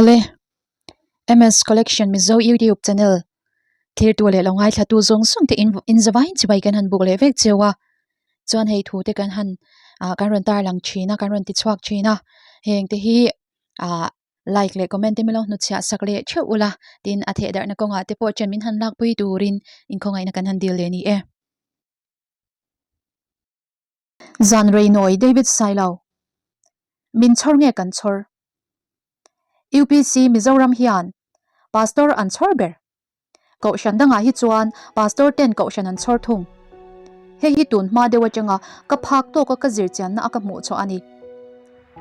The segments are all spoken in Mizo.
Awle, MS Collection Mizo YouTube channel thirtu leh lo ngaithlatu zawng zawng te in in zavaiin chibai kan han buk leh vek cheu a, chuan hei thu te kan han ah kan rawn tarlang thin a kan rawn ti chhuak thin a, heng te hi ah like leh comment te min lo hnutchhiah sak leh theuh ula tin a thehdarhna kawngah te pawh chen min han lakpui turin inkhawngaihna kan han dil leh a ni e. Zan rei nawi David Sailo, Min chhawr nge kan chhawr? UPC Mizoram hian Pastor an chhawr ber. Kohhran dangah hi chuan Pastor ten kohhran an chhawr thung. Hei hi tun hma deuh atanga ka phak tawka ka zir chianna a ka hmuh chhuah a ni.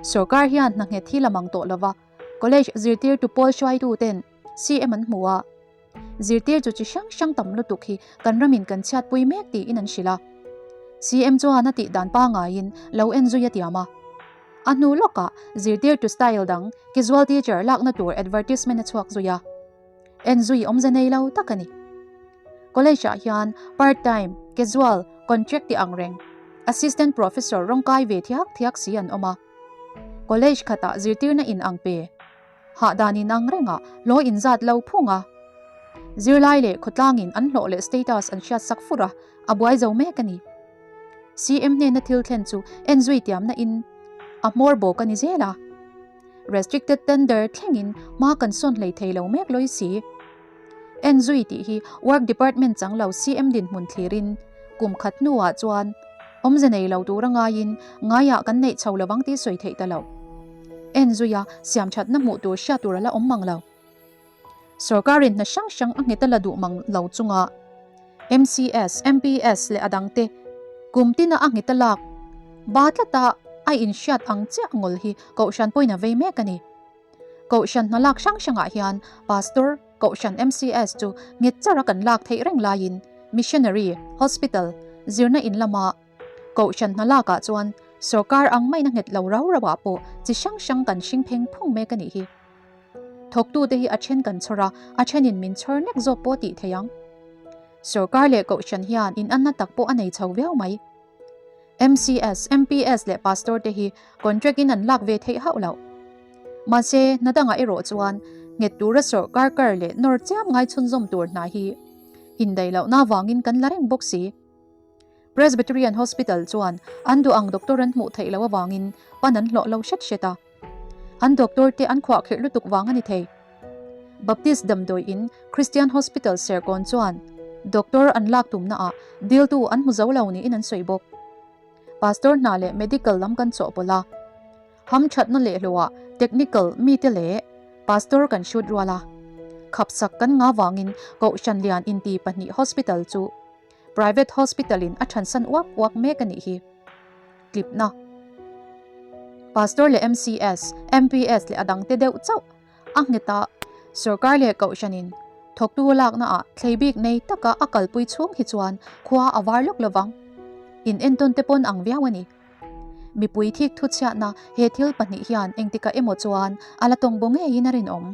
Sorkar hian hna nghet hi la mang tawh lova College zirtirtu pawl hruaitu ten CM an hmu a. Zirtir chu chi hrang hrang tam lutuk hi kan ramin kan chhiatpui mek tiin an hrilh a. CM chuan a tih dan pangaiin lo en zui a tiam a. A hnu lawkah zirtirtu style dang casual teacher lakna tur advertisement a chhuak zui a. En zui awmze nei lo tak a ni. College ah hian part time, casual, contract ti ang reng assistant professor rawngkai ve thiak thiak si an awm a. College khatah zirtirna in ang pe. Hahdan in ang reng a, hlawh in zat lo phung a. Zirlai leh khawtlangin an hlawh leh status an hriat sak fur a, a buai zo mek a ni. CM hnena thil thlen chu en zui tiamna in a hmawr bawk a ni zel a. Restricted tender thlengin hma kan sawn hlei thei lo mek lawi si. En zui tih hi Work Department chang lo CM dinhmun thlirin kum khat hnuah chuan awmze nei lo tura ngaiin ngaiah kan neih chho lovang tih sawi theih ta lo. En zuia siamthatna hmuh tur hriat tur a la awm mang lo. Sorkarin hna hrang hrang a nghet a la duh mang lo chunga MCS, MPS leh a dangte kum tina a nghet a lak ba tlata a inhriat ang chiah ngawl hi Kohhran pawhin a vei mek a ni. Kohhran hna lak hrang hrangah hian Pastor, Kohhran MCS chu nghet chara kan lak theih reng laiin Missionary, Hospital, zirna in lama Kohhran hna lakah chuan sorkar ang maina nghet lo rau rauah pawh chi hrang hrang kan hring pheng phung mek a nih hi. Thawktute hi a then kan chhawr a, a thenin min chhawr nek zawk pawh tih thei ang. Sorkar leh Kohhran hian inanna tak pawh a nei chho viau mai. MCS, MPS leh Pastor te hi contract in an lak ve theih hauh loh. Mahse, hna dangah erawh chuan nghet tura sawrkar kar leh nawr chiam ngai chhunzawm tur hna hi indaih lohna avangin kan la reng bawk si. Presbyterian Hospital chuan an duh ang doctor an hmuh theih loh avangin pan an hlawh lo hret hret a. An doctor te an khuahkhirh lutuk vang a ni thei. Baptist damdawi in Christian Hospital Serkawn chuan doctor an lak tumna ah diltu an hmu zo lo niin an sawi bawk. Pastor hna leh medical lam kan chawhpawlh a, hamthatna leh hlawhah technical mite leh pastor kan hrut rual a, khapsak kan nga vangin Kohhran Lian inti pahnih hospital chu private hospital in a thansan uak uak mek a nih hi. Tlipna. Pastor leh MCS, MPS leh a dangte deuh chauh a nghet a, sorkar leh kohhranin thawktu laknaah thlei bik nei taka a kalpui chhung hi chuan khua a var lawk lovang. In entawn te pawn ang viau a ni. Mipui thik thuchhiatna he thil pahnih hian engtikah emaw chuan a la tawng baw ngeiin a rinawm.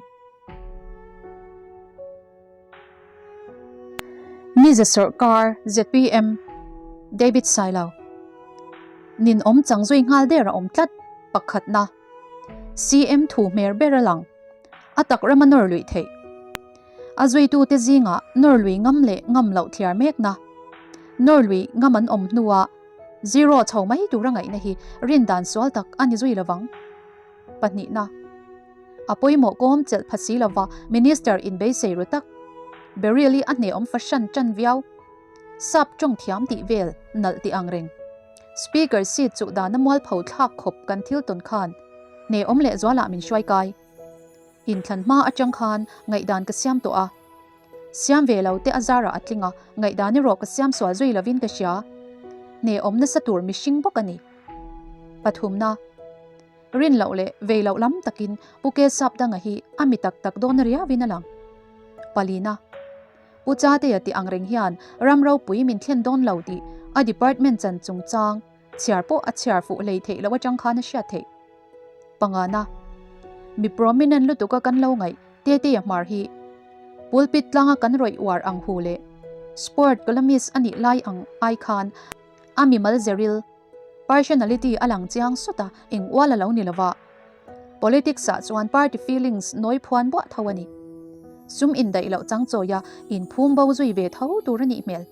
Mize Sawrkar, zpm, David Sailo Ninawm chang zui nghal der a awm tlat, pakhatna. CM thu hmer ber a lang. A tak rama nawr luih theih. A zuitute zingah nawr lui ngam leh ngam loh thliar mekna. Nawr lui ngam an awm hnuah zero chho mai tura ngaihna hi rin dan sual tak a ni zui lovang. Pahnihna. A pawimawh kawm chelh pha si lova Minister in beisei ru tak. Beryl-i a hneawm fahran tan viau. Sap tawng thiam tih vel nalh tih ang reng. Speaker seat chuh dana mualpho thlak khawp kan thil tawn khan hneawm leh zualah min hruai kai. Inthlan hma atang khan ngaihdan ka siam tawh a. Siam ve lo te a zarah a tling a, ngaihdan erawh ka siam sual zui lovin ka hria. Hneawm nasa tur mihring bawk a ni. Pathumna. Rin loh leh vei loh lam takin Pu Ke Sapdanga hi a mi tak tak dawn riauin a lang. Palina. Pu Chatea tih ang reng hian ram ropui min thlen dawn lo tih a department chan chungchang chhiar pawh a chhiar fuh hlei theih loh atang khan a hriat theih. Pangana. Mi prominent lutuka kan lo ngaih Tetea hmar hi pulpit tlanga kan rawih uar ang hu leh sport columnist a nih lai ang ai khan a mimal zeril personality a lang chiang sawt a, eng ual a lo ni lova. Politics ah chuan party feelings nawi phuan buah tho a ni. Sum indaih loh chang chawia inphum bo zui ve tho tur a nih hmel.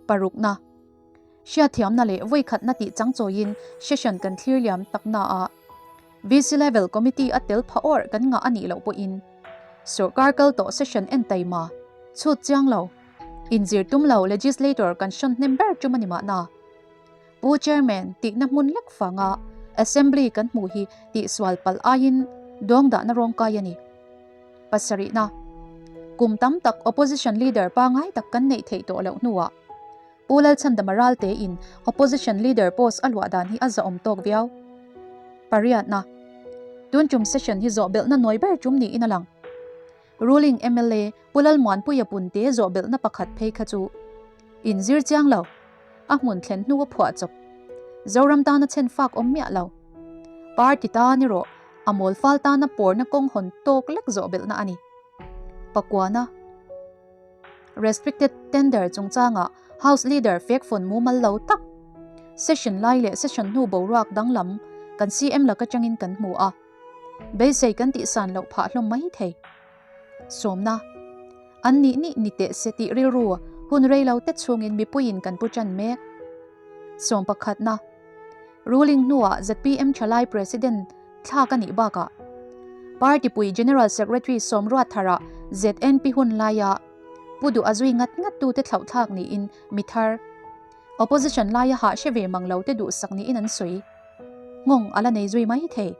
Parukna. Hriatthiamna leh vawikhatna tih chang chawiin session kan thlir liam takna ah VC level committee a tel pha awrh kan ngah a nih loh pawhin sawrkar kal tawh session en taima chhut chiang lo inzir tum lo legislator kan hrawn hnem ber tum a ni mahna. Pu Chairman tihna hmun lek fanga Assembly kan hmuh hi tihsual palh aiin dawng dahna rawngkai a ni. Pasarihna, Kum tam tak Opposition Leader pangai tak kan neih theih tawh loh hnuah Pu Lalchhandama Ralte in Opposition Leader post a luah dan hi a zahawm tawk viau. Pariatna, Tun tum session hi zawh belhna nawi ber tum niin a lang. Ruling mla Pu Lalmuanpuia Punte zawh belhna pakhat phei kha chu inzir chiang lo, a hmun thlen hnu a phuah chawp. Zoram tana chhen fak awm miah lo. Party tan erawh a mawl fal tana pawrna kawng hawn tawk lek zawh belhna a ni. Pakuana. Restricted Tender chungchanga House Leader fekfawn mumal lo tak, Session lai leh Session hnu boruak danglam kan CM lak atangin kan hmu a, beisei kan tihsan loh phah hlawm mai thei. Sawmna, An nih nih ni teh se tih rilru hun rei lo te chhungin mipuiin kan pu tan mek. Sawm pakhatna, Ruling hnuah zpm thalai President thlak a nih bakah Party pui General Secretary Sawmruat tharah ZNP hun laia Pu Duh a zui ngat ngat tute thlauh thlak niin mi thar Opposition laia hah hre ve mang lo te duhsak niin an sawi. Nghawng a la nei zui mai thei.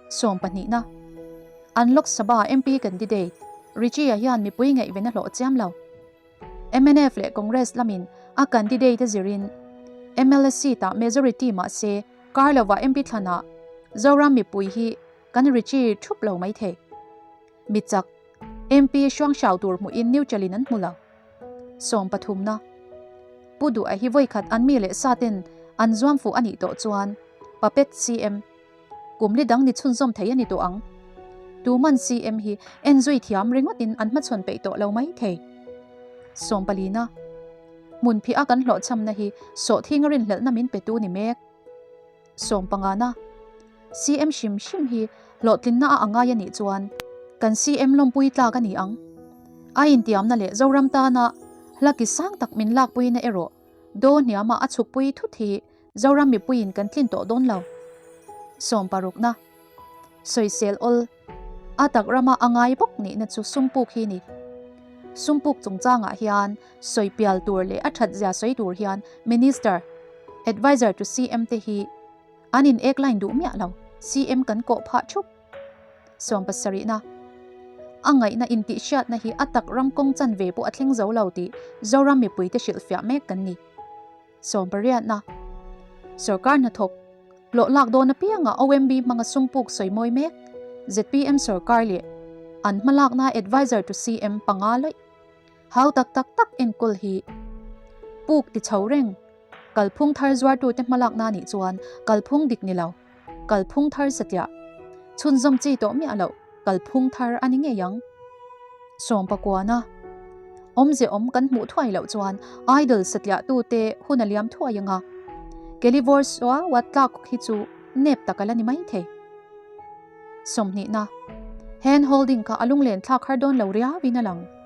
Sawm pahnihna An Lok Sabha MP candidate Richie-a hian mipui ngaihven a hlawh chiam lo. Mnf leh Congress lamin a candidate a zirin mla seat ah majority mahse kar lovah MP thlanah Zoram mipui hi kan Richie thup lo mai thei. Mi chak MP hruanghrau tur hmuhin neutral in an hmu lo. Sawm pathumna Pu Duh a hi vawikhat an mi leh sa ten an zuam fuh a nih tawh chuan puppet CM Kum li dang ni chhunzawm thei a ni tawh ang. Tuman CM hi en zui thiam ringawtin an hmachhawn peih tawh lo mai thei. Sawmpalina, Hmunphih a kan hlawhchhamna hi sawhthing a rinhlelhna min petu ni mek. Sawmpangana, CM hrim hrim hi hlawhtlinna a angai a nih chuan kan CM lawmpui tlak a ni ang. A intiamna leh Zoram tana hla ki sang tak min lakpuina erawh daw hniama a chhukpui thut hi Zoram mipuiin kan tlin tawh dawn lo. Sawm parukna, Sawisel awl, A tak rama a ngai bawk nihna chu Sumpuk hi ni. Sumpuk chungchangah hian sawi pial tur leh a that zia sawi tur hian Minister, Adviser to CM te hi an in ek line duh miah lo, CM kan kawh phah thup. Sawm pasarihna, A ngaihna intihhriatna hi a tak ram kawng chanve pawh a thleng zo lo tih Zoram mipuite hrilhfiah mek kan ni. Sawmpariatna, Sorkar hnathawk hlawh lak dawn apianga OMB hmanga sum puk sawi mawi mek zpm sorkar leh an hmalakna Adviser to CM panga lawih hau tak tak tak enkawl hi puk ti chho reng kalphung thar zuartute hmalakna nih chuan kalphung dik ni lo. Kalphung thar satliah chhunzawm chi tawh miah loh kalphung thar a ni ngei ang. Sawmpakuana awmze awm kan hmuh thuai loh chuan idol satliah tute hun a liam thuai ang a, Kelivor suaua tlak hi chu nep tak a la ni mai thei. Sawmhnihna, Hand holding kha a lunglen thlak har dawn lo riauin a lang.